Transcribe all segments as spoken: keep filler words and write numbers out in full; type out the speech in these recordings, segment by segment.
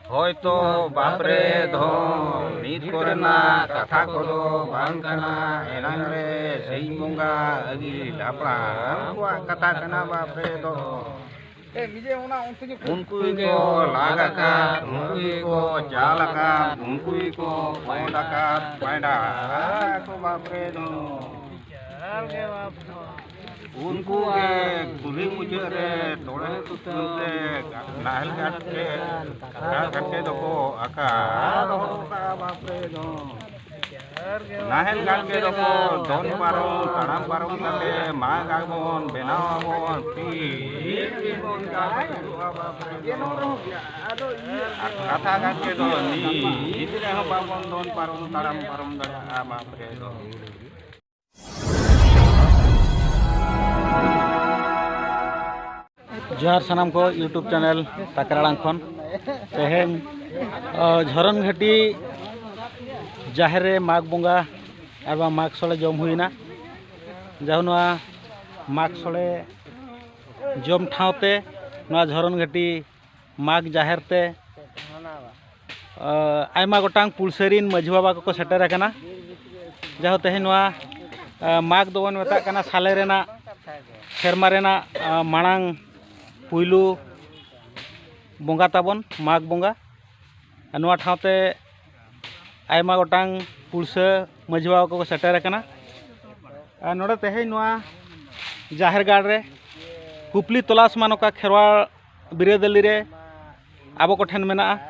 ᱦᱳᱭᱛᱚ ᱵᱟᱯᱨᱮ ᱫᱷᱚᱱ, ᱱᱤᱛ ᱠᱚᱨᱮᱱᱟᱜ ᱠᱟᱛᱷᱟ ᱠᱚᱫᱚ ᱵᱟᱝ ᱠᱟᱱᱟ, ᱮᱱᱟᱝ ᱨᱮ ᱥᱤᱧ ᱵᱚᱸᱜᱟ ᱟᱹᱜᱤᱞ ᱦᱟᱯᱲᱟᱢ ᱠᱚᱣᱟᱜ ᱠᱟᱛᱷᱟ ᱠᱟᱱᱟ ᱵᱟᱯᱨᱮ ᱫᱷᱚᱱ᱾ ᱩᱱᱠᱩ ᱜᱮᱠᱚ ᱞᱟᱜ ᱟᱠᱟᱫ, ᱩᱱᱠᱩ ᱜᱮᱠᱚ ᱪᱟᱞ ᱟᱠᱟᱫ, ᱩᱱᱠᱩ ᱜᱮᱠᱚ ᱯᱚᱸᱰ ᱟᱠᱟᱫ, ᱯᱟᱸᱰᱟ ᱠᱚ ᱵᱟᱯᱨᱮ ᱫᱷᱚᱱ᱾ ᱩᱱᱠᱩ ᱜᱮ ᱠᱩᱞᱦᱤ ᱢᱩᱪᱟᱹᱫ ᱨᱮ ᱛᱚᱲᱮ ᱥᱩᱛᱟᱹᱢ ᱛᱮ ᱱᱟᱦᱮᱞ ᱜᱷᱟᱴ ᱠᱮ, ᱜᱷᱟᱴ ᱠᱮ ᱫᱚᱠᱚ ᱟᱠᱟ ᱫᱚᱦᱚ ᱠᱟᱜᱼᱟ ᱵᱟᱯᱨᱮ ᱫᱷᱚᱱ᱾ ᱱᱟᱦᱮᱞ ᱜᱷᱟᱴ ᱠᱮ ᱫᱚᱠᱚ ᱫᱚᱱ ᱯᱟᱨᱚᱢ, ᱛᱟᱲᱟᱢ ᱯᱟᱨᱚᱢ ᱠᱟᱛᱮ ᱢᱟᱜᱽ ᱟᱵᱚᱱ, ᱵᱮᱱᱟᱣ ᱟᱵᱚᱱ, ᱛᱤᱥ ᱵᱚᱱ ᱪᱟᱥ ᱟᱹᱥᱩᱞᱚᱜᱼᱟ ᱵᱟᱯᱨᱮ ᱫᱷᱚᱱ᱾ ᱟᱨ ᱠᱟᱛᱷᱟ ᱜᱷᱟᱴ ᱠᱮ ᱫᱚ ᱱᱤᱛ ᱨᱮᱦᱚᱸ ᱵᱟᱵᱚᱱ ᱫᱚᱱ ᱯᱟᱨᱚᱢ, ᱛᱟᱲᱟᱢ ᱯᱟᱨᱚᱢ ᱫᱟᱲᱮᱭᱟᱜᱼᱟ ᱵᱟᱯᱨᱮ ᱫᱷᱚᱱ᱾ ᱡᱚᱦᱟᱨ ᱥᱟᱱᱟᱢ ᱠᱚ YouTube ᱪᱮᱱᱮᱞ ᱛᱟᱠᱨᱟ ᱟᱲᱟᱝ ᱠᱷᱚᱱ᱾ ᱛᱮᱦᱮᱧ, ᱚ, ᱡᱷᱚᱨᱚᱱ ᱜᱷᱟᱹᱴᱤ ᱡᱟᱦᱮᱨ ᱨᱮ ᱢᱟᱜᱽ ᱵᱚᱸᱜᱟ ᱟᱨ ᱵᱟᱝ ᱢᱟᱜᱽ ᱥᱚᱲᱮ ᱡᱚᱢ ᱦᱩᱭᱱᱟ᱾ ᱡᱟᱦᱟᱸ ᱱᱚᱣᱟ ᱢᱟᱜᱽ ᱥᱚᱲᱮ ᱡᱚᱢ ᱴᱷᱟᱶ ᱛᱮ ᱱᱚᱣᱟ ᱡᱷᱚᱨᱚᱱ ᱜᱷᱟᱹᱴᱤ ᱢᱟᱜᱽ ᱡᱟᱦᱮᱨ ᱛᱮ, ᱟᱭᱢᱟ ᱜᱚᱴᱟᱝ ᱯᱩᱲᱥᱟᱹ ᱨᱤᱱ ᱢᱟᱹᱡᱷᱤ ᱵᱟᱵᱟ ᱠᱚᱠᱚ ᱥᱮᱴᱮᱨ ᱟᱠᱟᱱᱟ᱾ ᱡᱟᱦᱳ, ᱛᱮᱦᱮᱧ ᱱᱚᱣᱟ ᱢᱟᱜᱽ ᱫᱚᱵᱚᱱ ᱢᱮᱛᱟᱜ ᱠᱟᱱᱟ ᱥᱟᱞᱮ ᱨᱮᱱᱟᱜ, ᱥᱮᱨᱢᱟ ᱨᱮᱱᱟᱜ ᱢᱟᱲᱟᱝ ᱯᱩᱭᱞᱩ ᱵᱚᱸᱜᱟ ᱛᱟᱵᱚᱱ ᱢᱟᱜᱽ ᱵᱚᱸᱜᱟ᱾ ᱱᱚᱣᱟ ᱴᱷᱟᱶ ᱛᱮ ᱟᱭᱢᱟ ᱜᱚᱴᱟᱝ ᱯᱩᱲᱥᱟᱹ ᱢᱟᱹᱡᱷᱤ ᱵᱟᱵᱟ ᱠᱚᱠᱚ ᱥᱮᱴᱮᱨ ᱟᱠᱟᱱᱟ᱾ ᱟᱨ ᱱᱚᱰᱮ ᱛᱮᱦᱮᱧ ᱱᱚᱣᱟ ᱡᱟᱦᱮᱨ ᱜᱟᱲ ᱨᱮ ᱠᱩᱯᱞᱤ ᱛᱚᱞᱟᱥ ᱢᱟ ᱱᱚᱝᱠᱟ ᱠᱷᱮᱨᱣᱟᱲ ᱵᱤᱨᱟᱹᱫᱟᱹᱞᱤ ᱨᱮ ᱟᱵᱚ ᱠᱚᱴᱷᱮᱱ ᱢᱮᱱᱟᱜᱼᱟ᱾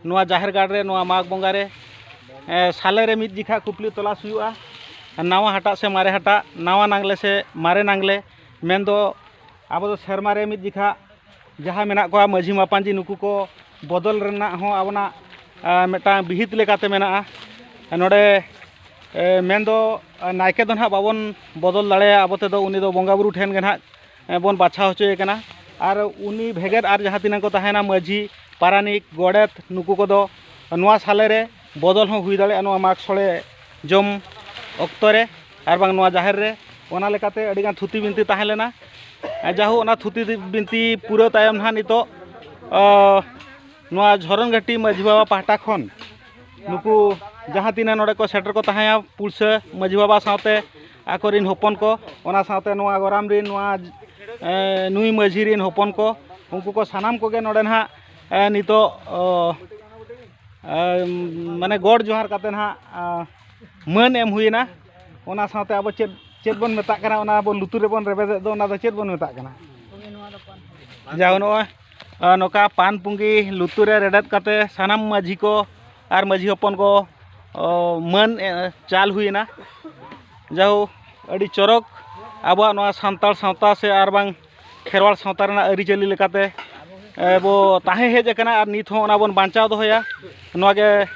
ᱱᱚᱣᱟ ᱡᱟᱦᱮᱨ ᱜᱟᱲ ᱨᱮ ᱱᱚᱣᱟ ᱢᱟᱜᱽ ᱵᱚᱸᱜᱟ ᱨᱮ, ᱮ, ᱥᱟᱞᱮ ᱨᱮ ᱢᱤᱫ ᱡᱮᱠᱷᱟ ᱠᱩᱯᱞᱤ ᱛᱚᱞᱟᱥ ᱦᱩᱭᱩᱜᱼᱟ᱾ ᱱᱟᱣᱟ ᱦᱟᱴᱟᱜ ᱥᱮ ᱢᱟᱨᱮ ᱦᱟᱴᱟᱜ, ᱱᱟᱣᱟ ᱱᱟᱝᱞᱮ ᱥᱮ ᱢᱟᱨᱮ ᱱᱟᱝᱞᱮ, ᱢᱮᱱᱫᱚ ᱟᱵᱚ ᱫᱚ ᱥᱮᱨᱢᱟ ᱨᱮ ᱢᱤᱫ ᱡᱮᱠᱷᱟ ᱡᱟᱦᱟᱸ ᱢᱮᱱᱟᱜ ᱠᱚᱣᱟ ᱢᱟᱹᱡᱷᱤ ᱢᱟᱯᱟᱧᱡᱤ, ᱱᱩᱠᱩ ᱠᱚ ᱵᱚᱫᱚᱞ ᱨᱮᱱᱟᱜ ᱦᱚᱸ ᱟᱵᱚᱱᱟᱜ, ᱟ, ᱢᱤᱫᱴᱟᱝ ᱵᱤᱦᱤᱛ ᱞᱮᱠᱟᱛᱮ ᱢᱮᱱᱟᱜᱼᱟ᱾ ᱱᱚᱰᱮ, ᱮ, ᱢᱮᱱᱫᱚ, ᱟ, ᱱᱟᱭᱠᱮ ᱫᱚ ᱱᱟᱦᱟᱜ ᱵᱟᱵᱚᱱ ᱵᱚᱫᱚᱞ ᱫᱟᱲᱮᱭᱟᱜᱼᱟ, ᱟᱵᱚ ᱛᱮᱫᱚ ᱩᱱᱤ ᱫᱚ ᱵᱚᱸᱜᱟ ᱵᱩᱨᱩ ᱴᱷᱮᱱ ᱜᱮ ᱱᱟᱦᱟᱜ, ᱮ, ᱵᱚᱱ ᱵᱟᱪᱷᱟᱣ ᱦᱚᱪᱚᱭᱮ ᱠᱟᱱᱟ᱾ ᱟᱨ ᱩᱱᱤ ᱵᱷᱮᱜᱮᱫ ᱟᱨ ᱡᱟᱦᱟᱸ ᱛᱤᱱᱟᱹᱜ ᱠᱚ ᱛᱟᱦᱮᱱᱟ, ᱢᱟᱹᱡᱷᱤ, ᱯᱟᱨᱟᱱᱤᱠ, ᱜᱚᱰᱮᱛ, ᱱᱩᱠᱩ ᱠᱚᱫᱚ ᱱᱚᱣᱟ ᱥᱟᱞᱮ ᱨᱮ ᱵᱚᱫᱚᱞ ᱦᱚᱸ ᱦᱩᱭ ᱫᱟᱲᱮᱭᱟᱜᱼᱟ ᱱᱚᱣᱟ ᱢᱟᱜᱽ ᱥᱚᱲᱮ ᱡᱚᱢ ᱚᱠᱛᱚ ᱨᱮ ᱟᱨ ᱵᱟᱝ ᱱᱚᱣᱟ ᱡᱟᱦᱮᱨ ᱨᱮ᱾ ᱚᱱᱟ ᱞᱮᱠᱟᱛᱮ ᱟᱹᱰᱤᱜᱟᱱ ᱛᱷᱩᱛᱤ ᱵᱤᱱᱛᱤ ᱛᱟᱦᱮᱸ ᱞᱮᱱᱟ᱾ ᱡᱟᱦᱳ, ᱚᱱᱟ ᱛᱷᱩᱛᱤ ᱵᱤᱱᱛᱤ ᱯᱩᱨᱟᱹᱣ ᱛᱟᱭᱚᱢ ᱱᱟᱦᱟᱜ ᱱᱤᱛᱚᱜ, ᱚ, ᱱᱚᱣᱟ ᱡᱷᱚᱨᱚᱱ ᱜᱷᱟᱹᱴᱤ ᱢᱟᱹᱡᱷᱤ ᱵᱟᱵᱟ ᱯᱟᱦᱴᱟ ᱠᱷᱚᱱ ᱱᱩᱠᱩ ᱡᱟᱦᱟᱸ ᱛᱤᱱᱟᱹᱜ ᱱᱚᱰᱮ ᱠᱚ ᱥᱮᱴᱮᱨ ᱠᱚ ᱛᱟᱦᱮᱸᱭᱟ, ᱯᱩᱲᱥᱟᱹ ᱢᱟᱹᱡᱷᱤ ᱵᱟᱵᱟ ᱥᱟᱶᱛᱮ ᱟᱠᱚᱨᱮᱱ ᱦᱚᱯᱚᱱ ᱠᱚ, ᱚᱱᱟ ᱥᱟᱶᱛᱮ ᱱᱚᱣᱟ ᱜᱚᱨᱟᱢ ᱨᱮᱱ ᱱᱚᱣᱟ, ᱮ, ᱱᱩᱭ ᱢᱟᱹᱡᱷᱤ ᱨᱮᱱ ᱦᱚᱯᱚᱱ ᱠᱚ, ᱩᱱᱠᱩ ᱠᱚ ᱥᱟᱱᱟᱢ ᱠᱚᱜᱮ ᱱᱚᱰᱮ ᱱᱟᱦᱟᱜ, ᱮ, ᱱᱤᱛᱚᱜ, ᱚ, ᱮ, ᱢᱟᱱᱮ ᱜᱚᱰ ᱡᱚᱦᱟᱨ ᱠᱟᱛᱮ ᱱᱟᱦᱟᱜ, ᱟ, ᱢᱟᱹᱱ ᱮᱢ ᱦᱩᱭᱮᱱᱟ᱾ ᱚᱱᱟ ᱥᱟᱶᱛᱮ ᱟᱵᱚ ᱪᱮᱫ, ᱪᱮᱫ ᱵᱚᱱ ᱢᱮᱛᱟᱜ ᱠᱟᱱᱟ, ᱚᱱᱟ ᱟᱵᱚ ᱞᱩᱛᱩᱨ ᱨᱮᱵᱚᱱ ᱨᱮᱵᱮᱫᱮᱫ ᱫᱚ, ᱚᱱᱟ ᱫᱚ ᱪᱮᱫ ᱵᱚᱱ ᱢᱮᱛᱟᱜ ᱠᱟᱱᱟ? ᱡᱟᱦᱟᱸ ᱱᱚᱜᱼᱚᱭ, ᱟ, ᱱᱚᱝᱠᱟ ᱯᱟᱱ ᱯᱩᱸᱜᱤ ᱞᱩᱛᱩᱨ ᱨᱮ ᱨᱮᱵᱮᱫ ᱠᱟᱛᱮ ᱥᱟᱱᱟᱢ ᱢᱟᱹᱡᱷᱤ ᱠᱚ ᱟᱨ ᱢᱟᱹᱡᱷᱤ ᱦᱚᱯᱚᱱ ᱠᱚ, ᱚ, ᱢᱟᱹᱱ, ᱮ, ᱪᱟᱞ ᱦᱩᱭᱮᱱᱟ᱾ ᱡᱟᱦᱳ, ᱟᱹᱰᱤ ᱪᱚᱨᱚᱠ ᱟᱵᱚᱣᱟᱜ ᱱᱚᱣᱟ ᱥᱟᱱᱛᱟᱲ ᱥᱟᱶᱛᱟ ᱥᱮ ᱟᱨ ᱵᱟᱝ ᱠᱷᱮᱨᱣᱟᱲ ᱥᱟᱶᱛᱟ ᱨᱮᱱᱟᱜ ᱟᱹᱨᱤᱪᱟᱹᱞᱤ ᱞᱮᱠᱟᱛᱮ, ᱮ, ᱵᱚ ᱛᱟᱦᱮᱸ ᱦᱮᱡ ᱟᱠᱟᱱᱟ ᱟᱨ ᱱᱤᱛ ᱦᱚᱸ ᱚᱱᱟ ᱵᱚᱱ ᱵᱟᱧᱪᱟᱣ ᱫᱚᱦᱚᱭᱟ, ᱱᱚᱣᱟ ᱜᱮ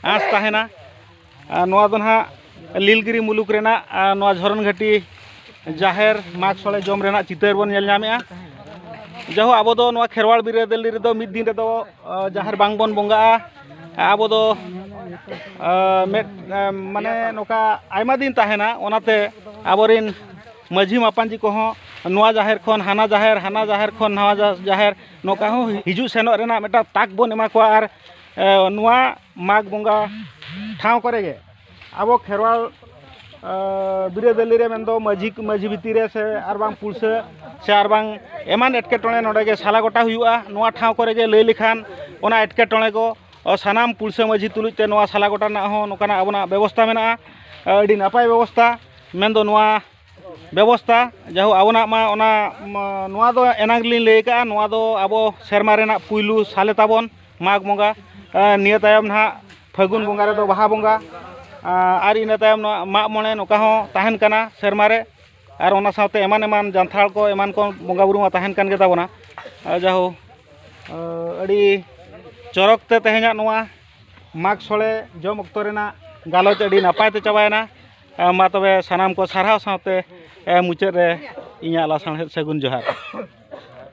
ᱟᱸᱥ ᱛᱟᱦᱮᱱᱟ᱾ ᱟᱨ ᱱᱚᱣᱟ ᱫᱚ ᱱᱟᱦᱟᱜ ᱞᱤᱞᱜᱤᱨᱤ ᱢᱩᱞᱩᱠ ᱨᱮᱱᱟᱜ, ᱟᱨ ᱱᱚᱣᱟ ᱡᱷᱚᱨᱚᱱ ᱜᱷᱟᱹᱴᱤ ᱡᱟᱦᱮᱨ ᱢᱟᱜᱽ ᱥᱚᱲᱮ ᱡᱚᱢ ᱨᱮᱱᱟᱜ ᱪᱤᱛᱟᱹᱨ ᱵᱚᱱ ᱧᱮᱞ ᱧᱟᱢᱮᱜᱼᱟ᱾ ᱡᱟᱦᱳ, ᱟᱵᱚ ᱫᱚ ᱱᱚᱣᱟ ᱠᱷᱮᱨᱣᱟᱲ ᱵᱤᱨᱟᱹᱫᱟᱹᱞᱤ ᱨᱮᱫᱚ ᱢᱤᱫ ᱫᱤᱱ ᱨᱮᱫᱚ, ᱟ, ᱡᱟᱦᱮᱨ ᱵᱟᱝ ᱵᱚᱱ ᱵᱚᱸᱜᱟᱜᱼᱟ᱾ ᱟᱵᱚ ᱫᱚ, ᱟ, ᱢᱤᱫ, ᱟ, ᱢᱟᱱᱮ ᱱᱚᱝᱠᱟ ᱟᱭᱢᱟ ᱫᱤᱱ ᱛᱟᱦᱮᱱᱟ, ᱚᱱᱟᱛᱮ ᱟᱵᱚᱨᱮᱱ ᱢᱟᱹᱡᱷᱤ ᱢᱟᱯᱟᱧᱡᱤ ᱠᱚᱦᱚᱸ ᱱᱚᱣᱟ ᱡᱟᱦᱮᱨ ᱠᱷᱚᱱ ᱦᱟᱱᱟ ᱡᱟᱦᱮᱨ, ᱦᱟᱱᱟ ᱡᱟᱦᱮᱨ ᱠᱷᱚᱱ ᱱᱟᱣᱟ ᱡᱟ-, ᱡᱟᱦᱮᱨ, ᱱᱚᱝᱠᱟ ᱦᱚᱸ ᱦᱤᱡᱩᱜ ᱥᱮᱱᱚᱜ ᱨᱮᱱᱟᱜ ᱢᱤᱫᱴᱟᱝ ᱛᱟᱠ ᱵᱚᱱ ᱮᱢᱟ ᱠᱚᱣᱟ᱾ ᱟᱨ, ᱮ, ᱱᱚᱣᱟ ᱢᱟᱜᱽ ᱵᱚᱸᱜᱟ ᱴᱷᱟᱶ ᱠᱚᱨᱮ ᱜᱮ ᱟᱵᱚ ᱠᱷᱮᱨᱣᱟᱞ, ᱮ, ᱵᱤᱨᱟᱹᱫᱟᱹᱞᱤ ᱨᱮ ᱢᱮᱱᱫᱚ ᱢᱟᱹᱡᱷᱤ, ᱢᱟᱹᱡᱷᱤ ᱵᱤᱛᱤ ᱨᱮ ᱥᱮ ᱟᱨ ᱵᱟᱝ ᱯᱩᱲᱥᱟᱹ ᱥᱮ ᱟᱨ ᱵᱟᱝ ᱮᱢᱟᱱ ᱮᱴᱠᱮᱴᱚᱬᱮ ᱱᱚᱰᱮ ᱜᱮ ᱥᱟᱞᱟ ᱜᱚᱴᱟ ᱦᱩᱭᱩᱜᱼᱟ᱾ ᱱᱚᱣᱟ ᱴᱷᱟᱶ ᱠᱚᱨᱮ ᱜᱮ ᱞᱟᱹᱭ ᱞᱮᱠᱷᱟᱱ ᱚᱱᱟ ᱮᱴᱠᱮᱴᱚᱬᱮ ᱠᱚ, ᱚ, ᱥᱟᱱᱟᱢ ᱯᱩᱲᱥᱟᱹ ᱢᱟᱹᱡᱷᱤ ᱛᱩᱞᱩᱡ ᱛᱮ ᱱᱚᱣᱟ ᱥᱟᱞᱟ ᱜᱚᱴᱟ ᱨᱮᱱᱟᱜ ᱦᱚᱸ ᱱᱚᱝᱠᱟᱱᱟᱜ ᱟᱵᱚᱱᱟᱜ ᱵᱮᱵᱚᱥᱛᱷᱟ ᱢᱮᱱᱟᱜᱼᱟ᱾ ᱟᱹᱰᱤ ᱱᱟᱯᱟᱭ ᱵᱮᱵᱚᱥᱛᱷᱟ, ᱢᱮᱱᱫᱚ ᱱᱚᱣᱟ ᱵᱮᱵᱚᱥᱛᱷᱟ, ᱡᱟᱭᱦᱳᱠ, ᱟᱵᱚᱱᱟᱜ ᱢᱟ ᱚᱱᱟ, ᱢᱟ, ᱱᱚᱣᱟ ᱫᱚ ᱮᱱᱟᱝ ᱨᱮᱞᱤᱧ ᱞᱟᱹᱭ ᱟᱠᱟᱫᱼᱟ, ᱱᱚᱣᱟ ᱫᱚ ᱟᱵᱚ ᱥᱮᱨᱢᱟ ᱨᱮᱱᱟᱜ ᱯᱩᱭᱞᱩ ᱥᱟᱞᱮ ᱛᱟᱵᱚᱱ, ᱢᱟᱜᱽ ᱵᱚᱸᱜᱟ᱾ ᱮ, ᱱᱤᱭᱟᱹ ᱛᱟᱭᱚᱢ ᱱᱟᱦᱟᱜ ᱯᱷᱟᱹᱜᱩᱱ ᱵᱚᱸᱜᱟ ᱨᱮᱫᱚ ᱵᱟᱦᱟ ᱵᱚᱸᱜᱟ, ᱟ, ᱟᱨ ᱤᱱᱟᱹ ᱛᱟᱭᱚᱢ ᱱᱚᱣᱟ ᱢᱟᱜ ᱢᱚᱬᱮ, ᱱᱚᱝᱠᱟ ᱦᱚᱸ ᱛᱟᱦᱮᱱ ᱠᱟᱱᱟ ᱥᱮᱨᱢᱟ ᱨᱮ᱾ ᱟᱨ ᱚᱱᱟ ᱥᱟᱶᱛᱮ ᱮᱢᱟᱱ ᱮᱢᱟᱱ ᱡᱟᱱᱛᱷᱟᱲ ᱠᱚ, ᱮᱢᱟᱱ ᱠᱚ ᱵᱚᱸᱜᱟ ᱵᱩᱨᱩ ᱢᱟ ᱛᱟᱦᱮᱱ ᱠᱟᱱ ᱜᱮ ᱛᱟᱵᱚᱱᱟ᱾ ᱟ, ᱡᱟᱭᱦᱳᱠ, ᱟ, ᱟᱹᱰᱤ ᱪᱚᱨᱚᱠ ᱛᱮ ᱛᱮᱦᱮᱧᱟᱜ ᱱᱚᱣᱟ ᱢᱟᱜᱽ ᱥᱚᱲᱮ ᱡᱚᱢ ᱚᱠᱛᱚ ᱨᱮᱱᱟᱜ ᱜᱟᱞᱚᱪ ᱟᱹᱰᱤ ᱱᱟᱯᱟᱭ ᱛᱮ ᱪᱟᱵᱟᱭᱮᱱᱟ᱾ ᱟ, ᱢᱟ ᱛᱚᱵᱮ ᱥᱟᱱᱟᱢ ᱠᱚ ᱥᱟᱨᱦᱟᱣ ᱥᱟᱶᱛᱮ, ᱮ, ᱢᱩᱪᱟᱹᱫ ᱨᱮ ᱤᱧᱟᱹᱜ ᱞᱟᱥᱟᱬᱦᱮᱫ ᱥᱟᱹᱜᱩᱱ ᱡᱚᱦᱟᱨ᱾